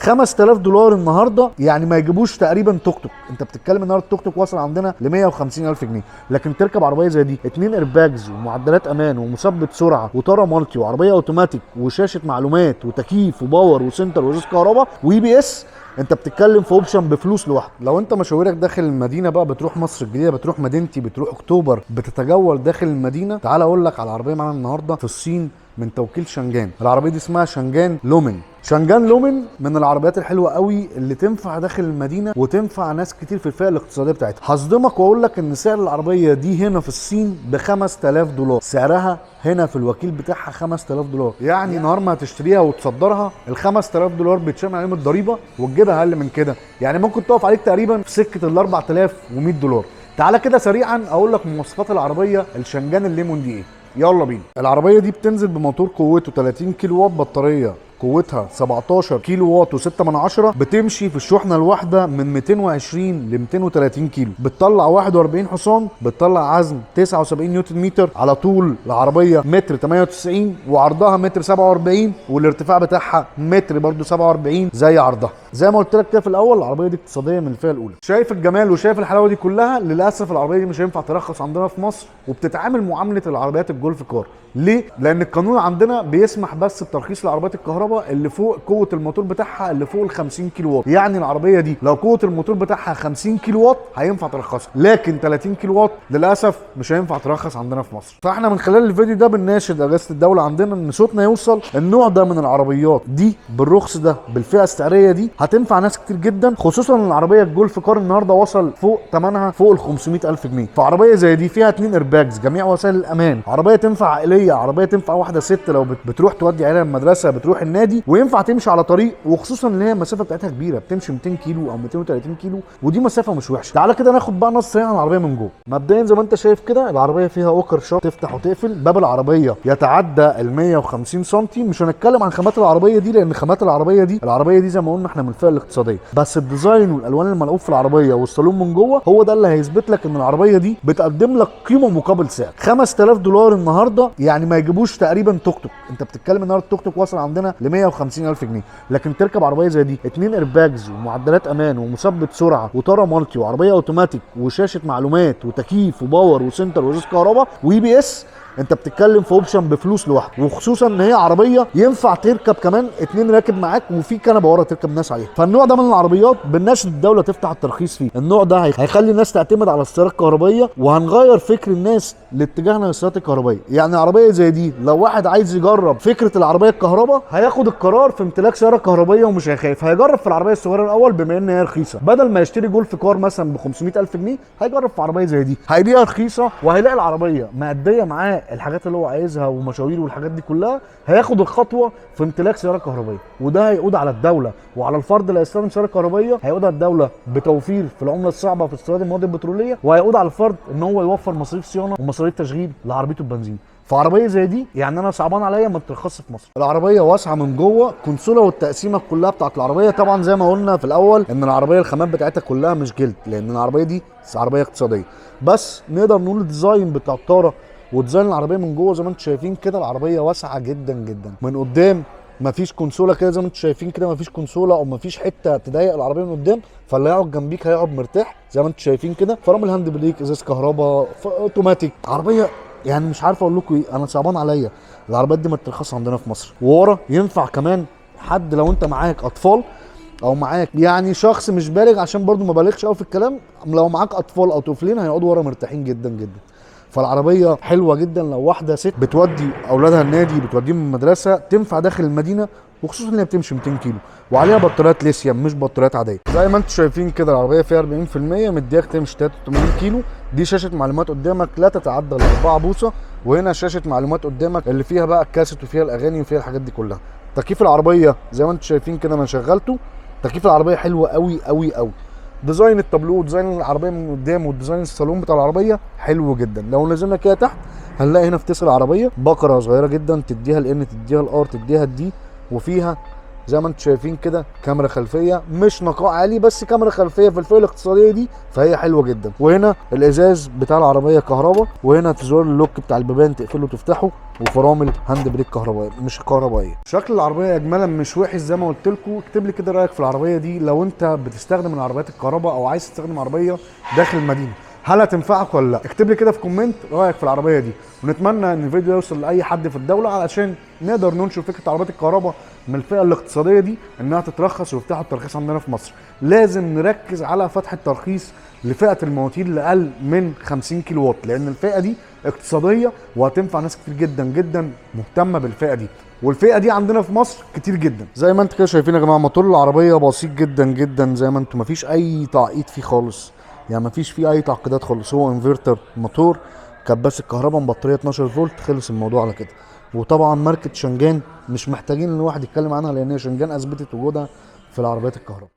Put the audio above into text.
5000 دولار النهارده يعني ما يجيبوش تقريبا توك توك. انت بتتكلم النهارده التوك توك وصل عندنا ل 150,000 جنيه، لكن تركب عربية زي دي 2 airbags ومعدلات امان ومثبت سرعة وطاره multi وعربية اوتوماتيك وشاشه معلومات وتكييف و power و center وازاز كهرباء و ABS، انت بتتكلم في option بفلوس لوحده. لو انت مشاويرك داخل المدينة بقى، بتروح مصر الجديده، بتروح مدينتي، بتروح اكتوبر، بتتجول داخل المدينه، تعال اقول لك على العربية معانا النهارده في الصين من توكيل شانجان. العربية دي اسمها شانجان لومن. شانجان لومن من العربيات الحلوة قوي اللي تنفع داخل المدينة وتنفع ناس كتير في الفئة الاقتصادية بتاعتها. هصدمك واقول لك ان سعر العربية دي هنا في الصين ب 5000 دولار، سعرها هنا في الوكيل بتاعها 5000 دولار. يعني نهار ما هتشتريها وتصدرها ال 5000 دولار بيتشمل عليهم الضريبة وتجيبها اقل من كده، يعني ممكن تقف عليك تقريبا في سكة ال 4100 دولار. تعالى كده سريعا اقول لك مواصفات العربية الشانجان الليمون دي ايه، يلا بينا. العربية دي بتنزل بموتور قوته 30 كيلو وات، بطارية قوتها 17 كيلو وات و6 من 10، بتمشي في الشحنة الواحدة من 220 ل 230 كيلو، بتطلع 41 حصان، بتطلع عزم 79 نيوتن متر. على طول العربية متر 98 وعرضها متر 47 والارتفاع بتاعها متر برضو 47 زي عرضها. زي ما قلت لك كده في الاول العربية دي اقتصادية من الفئة الاولى. شايف الجمال وشايف الحلاوة دي كلها، للاسف العربية دي مش هينفع ترخص عندنا في مصر، وبتتعامل معاملة العربيات ال golf car. ليه؟ لان القانون عندنا بيسمح بس بترخيص العربيات الكهرباء اللي فوق قوة الموتور بتاعها اللي فوق ال 50 كيلو وات. يعني العربية دي لو قوة الموتور بتاعها 50 كيلو وات هينفع ترخصها، لكن 30 كيلو وات للاسف مش هينفع ترخص عندنا في مصر. فاحنا من خلال الفيديو ده بنناشد اجهزة الدولة عندنا ان صوتنا يوصل. النوع ده من العربيات دي بالرخص ده بالفئه السعرية دي هتنفع ناس كتير جدا، خصوصا ان العربية ال golf car النهارده وصل فوق ثمنها فوق ال 500,000 جنيه. فعربيه زي دي فيها 2 airbags، جميع وسائل الامان، عربية تنفع عائلية، عربية تنفع واحدة ست لو بتروح تودي عيالها المدرسة، بتروح النادي، وينفع تمشي على طريق، وخصوصا ان هي المسافة بتاعتها كبيرة، بتمشي 200 كيلو او 230 كيلو، ودي مسافة مش وحشة. تعالى كده ناخد بقى نص عن العربية من جوه. مبدئيا زي ما انت شايف كده العربية فيها اوكر شوت، تفتح وتقفل. باب العربية يتعدى ال 150 سم. مش هنتكلم عن خامات العربية دي لان خامات العربية دي زي ما قلنا احنا من الفئة الاقتصادية، بس ال design والالوان الملعوب في العربية والصالون من جوه هو ده اللي هيثبت لك ان العربية دي بتقدم لك قيمة مقابل سعر. 5000 دولار النهارده يعني ما يجيبوش تقريبا توك توك. انت بتتكلم النهارده التوك توك وصل عندنا ل 150,000 جنيه، لكن تركب عربية زي دي 2 airbags ومعدلات امان ومثبت سرعة وطاره multi وعربية اوتوماتيك وشاشه معلومات وتكييف و power و center وازاز كهرباء و ABS، انت بتتكلم في option بفلوس لوحده. وخصوصا ان هي عربية ينفع تركب كمان 2 راكب معاك وفي كنبة ورا تركب ناس عليها. فالنوع ده من العربيات بنناشد الدولة تفتح الترخيص فيه. النوع ده هيخلي الناس تعتمد على السيارات الكهربائية، وهنغير فكر الناس لاتجاهنا للسيارات الكهربائية. يعني عربية زي دي لو واحد عايز يجرب فكرة العربية الكهرباء هياخد القرار في امتلاك سيارة كهربائية ومش هيخاف، هيجرب في العربية الصغيرة الاول بما ان هي رخيصة. بدل ما يشتري golf car مثلا ب 500,000 جنيه هيجرب في عربية زي دي، هيلاقيها رخيصة وهيلاقي العربية مأدية معاه الحاجات اللي هو عايزها ومشاويره والحاجات دي كلها، هياخد الخطوة في امتلاك سيارة كهربائية. وده هيقود على الدولة وعلى الفرد اللي هيستخدم سيارة كهربائية، هيقود على الدولة بتوفير في العملة الصعبة في استيراد المواد البتروليه، وهيقود على الفرد ان هو يوفر مصاريف صيانة ومصاريف تشغيل لعربيته البنزين. فعربيه زي دي يعني انا صعبان عليا ما ترخصش في مصر. العربية واسعة من جوه، كونسوله والتقسيمه كلها بتاعت العربية. طبعا زي ما قلنا في الاول ان العربية الخامات بتاعتها كلها مش جلد، لان العربية دي عربية اقتصادية، بس نقدر نقول ال design بتاع الطاره و design العربية من جوه زي ما انتم شايفين كده العربية واسعة جدا جدا. من قدام مفيش كونسوله كده زي ما انتم شايفين كده، مفيش كونسوله او مفيش حتة تضايق العربية من قدام، فاللي هيقعد جنبيك هيقعد مرتاح زي ما انتم شايفين كده. فرامل hand brake، ازاز كهرباء، اوتوماتيك. عربية يعني مش عارف اقول لكم ايه، انا صعبان عليا العربيات دي ما ترخص عندنا في مصر. وورا ينفع كمان حد لو انت معاك اطفال او معاك يعني شخص مش بالغ، عشان برضو ما بالغش قوي في الكلام، لو معاك اطفال او طفلين هيقعدوا ورا مرتاحين جدا جدا. فالعربيه حلوة جدا لو واحدة ست بتودي اولادها النادي، بتوديهم المدرسة، تنفع داخل المدينة، وخصوصا ان هي بتمشي 200 كيلو وعليها بطاريات ليثيوم مش بطاريات عادية. زي ما انتم شايفين كده العربية فيها 40% مدياك تمشي 83 كيلو. دي شاشة معلومات قدامك لا تتعدى ال 4 بوصه، وهنا شاشة معلومات قدامك اللي فيها بقى الكاسيت وفيها الاغاني وفيها الحاجات دي كلها. تكييف العربية زي ما انتم شايفين كده انا شغلته، تكييف العربية حلو قوي قوي قوي. design التابلو و design العربية من قدام و design الصالون بتاع العربية حلو جدا. لو نزلنا كده تحت هنلاقي هنا في تسل العربية بقرة صغيرة جدا، تديها ال N، تديها ال R، تديها ال D، وفيها زي ما انتم شايفين كده كاميرا خلفية، مش نقاء عالي بس كاميرا خلفية في الفئة الاقتصادية دي فهي حلوة جدا. وهنا الازاز بتاع العربية كهرباء، وهنا زرار ال lock بتاع البيبان تقفله وتفتحه، وفرامل hand brake كهربائية مش كهربائية. شكل العربية اجمالا مش وحش زي ما قلت لكم. اكتب لي كده رايك في العربية دي لو انت بتستخدم العربيات الكهرباء او عايز تستخدم عربية داخل المدينة، هل هتنفعك ولا لا؟ اكتب لي كده في comment رايك في العربية دي، ونتمنى ان الفيديو يوصل لاي حد في الدولة علشان نقدر ننشر فكرة عربيات الكهرباء من الفئة الاقتصادية دي انها تترخص ويفتحوا الترخيص عندنا في مصر. لازم نركز على فتح الترخيص لفئة المواتير اللي اقل من 50 كيلو وات، لان الفئة دي اقتصادية وهتنفع ناس كتير جدا جدا مهتمة بالفئه دي، والفئة دي عندنا في مصر كتير جدا. زي ما انتم كده شايفين يا جماعة موتور العربية بسيط جدا جدا، زي ما انتم مفيش اي تعقيد فيه خالص، يعني مفيش فيه اي تعقيدات خالص. هو انفرتر موتور، كباس الكهرباء، بطارية 12 فولت، خلص الموضوع على كده. وطبعا ماركة شنجان مش محتاجين ان الواحد يتكلم عنها، لان شنجان اثبتت وجودها في العربيات الكهرباء.